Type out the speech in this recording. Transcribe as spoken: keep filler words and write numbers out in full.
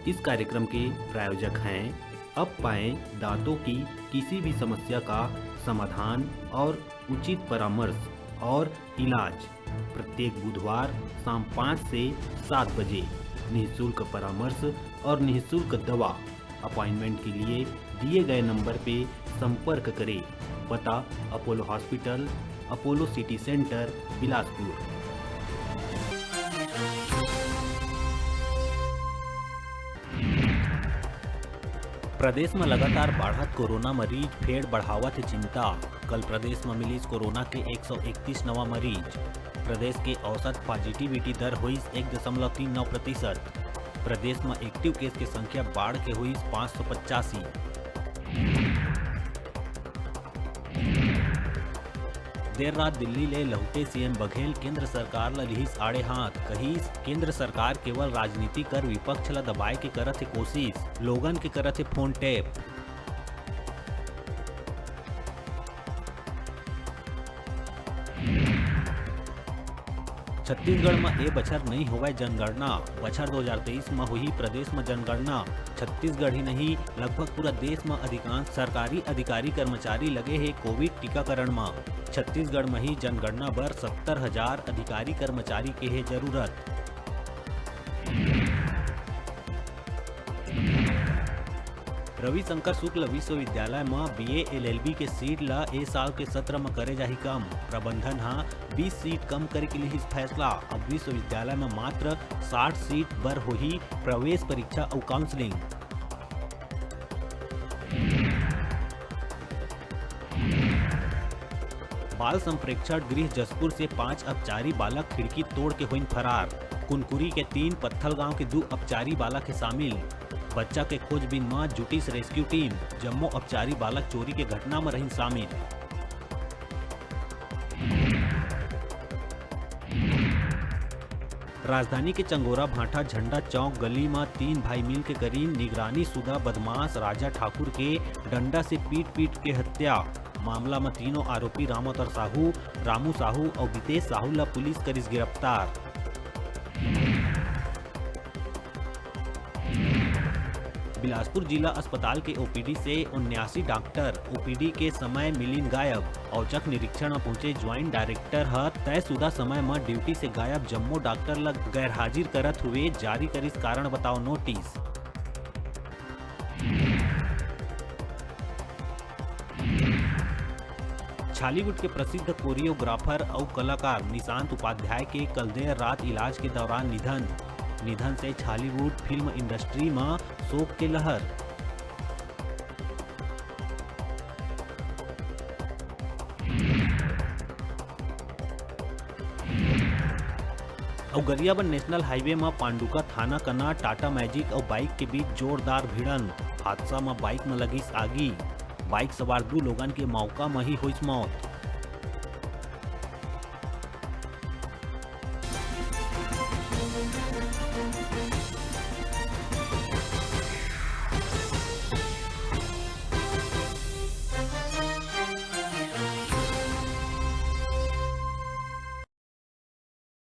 इस कार्यक्रम के प्रायोजक हैं अब पाएं दांतों की किसी भी समस्या का समाधान और उचित परामर्श और इलाज। प्रत्येक बुधवार शाम पाँच से सात बजे निःशुल्क परामर्श और निःशुल्क दवा। अपॉइंटमेंट के लिए दिए गए नंबर पे संपर्क करें। पता: Apollo hospital, Apollo city centre, Bilaspur. प्रदेश म लगातार बाढ़त कोरोना मरीज फेर बढ़ावत हे चिंता। कल प्रदेश म मिलिस कोरोना के एक सौ इकतीस नवा मरीज। प्रदेश के औसत पॉजिटिविटी दर होइस एक दशमलव तीन नौ प्रतिशत। प्रदेश म एक्टिव केस के संख्या बाढ़ के होइस पाँच सौ पचासी। देर रात दिल्ली ले लहुटे सीएम बघेल केंद्र सरकार ल लिहिस आड़े हाथ, कहिस, केंद्र सरकार केवल राजनीति कर विपक्ष ल दबाए के करत हे कोशिश, लोगन के करत हे फोन टैप। छत्तीसगढ़ म ए बछर नइ होवय जनगणना। बछर दो हज़ार तेईस म होही प्रदेश म जनगणना। छत्तीसगढ़ ही नहीं, लगभग पूरा देश म अधिकांश सरकारी अधिकारी कर्मचारी लगे हे कोविड टीकाकरण म। छत्तीसगढ़ म ही जनगणना बर सत्तर हजार अधिकारी कर्मचारी के हे जरूरत। रविशंकर शुक्ल विश्वविद्यालय म बीए एलएलबी के सीट ल ए साल के सत्र म करे जाही कम। प्रबंधन ह बीस सीट कम करे के लिहिस फैसला। अब विश्वविद्यालय म मात्र साठ सीट बर होही प्रवेश परीक्षा अउ काउंसलिंग। बाल संप्रेक्षण गृह जशपुर से पांच अपचारी बालक खिड़की तोड़ के होइन फरार। कुनकुरी के तीन, पत्थलगांव के दू अपचारी बालक हे शामिल। बच्चा के खोजबीन म जुटिस रेस्क्यू टीम। जम्मो अपचारी बालक चोरी के घटना म रहिन शामिल। राजधानी के चंगोरा भाटा झंडा चौक गली म तीन भाई मिल के करीन निगरानी शुदा बदमाश राजा ठाकुर के डंडा से पीट पीट के हत्या। मामला म तीनों आरोपी रामोतर साहू, रामू साहू अउ बितेश साहू ल पुलिस करिस गिरफ्तार। बिलासपुर जिला अस्पताल के ओपीडी से उन्यासी डॉक्टर ओपीडी के समय मिलिन गायब। औचक निरीक्षण म पहुंचे ज्वाइंट डायरेक्टर ह तयशुदा समय म ड्यूटी से गायब जम्मो डॉक्टर ल गैरहाजिर करत हुए जारी करिस कारण बताओ नोटिस। छॉलीवुड के प्रसिद्ध कोरियोग्राफर अउ कलाकार निशांत उपाध्याय के कल देर रात इलाज के दौरान निधन। निधन से छॉलीवुड फिल्म इंडस्ट्री म शोक के लहर। अउ गरियाबंद नेशनल हाईवे म पांडुका थाना कना टाटा मैजिक अउ बाइक के बीच जोरदार भिड़ंत। हादसा म बाइक म लगिस आगी। बाइक सवार दू लोगन के मौका म ही होइस मौत।